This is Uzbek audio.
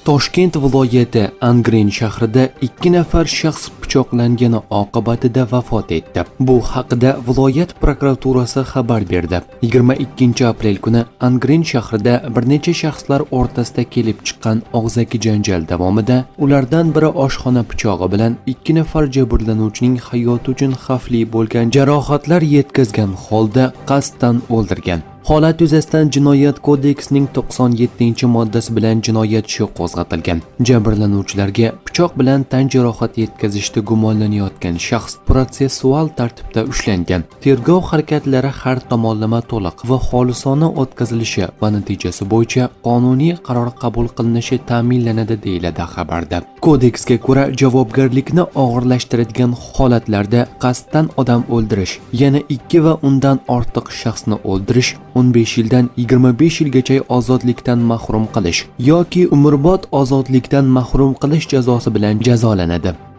Toshkent viloyati Angren shahrida ikki nafar shaxs pichoqlangani oqibatida vafot etdi. Bu haqida viloyat prokuraturasi xabar berdi. 22 aprel kuni Angren shahrida bir necha shaxslar o'rtasida kelib chiqqan og'zaki janjal davomida ulardan biri oshxona pichog'i bilan ikki nafar jabrlanuvchining hayoti uchun xavfli bo'lgan jarohatlar yetkazgan holda qasddan o'ldirgan. Holat yuzasidan Jinoyat kodeksining 97-moddasi bilan jinoyat ishi qo'zg'atilgan. Jabrlanuvchilarga pichoq bilan tan jarohati yetkazishda gumonlanayotgan shaxs protsessual tartibda ushlangan. Tergov harakatlari har tomonlama, to'liq va xolisona o'tkazilishi va natijasi bo'yicha qonuniy qaror qabul qilinishi ta'minlanadi, deyiladi xabarda. Kodeksga ko'ra, javobgarlikni og'irlashtiradigan holatlarda qasddan odam o'ldirish, yana ikki va undan ortiq shaxsni o'ldirish 15 yildan 25 yilgacha ozodlikdan mahrum qilish yoki umrbod ozodlikdan mahrum qilish jazosi bilan jazolanadi.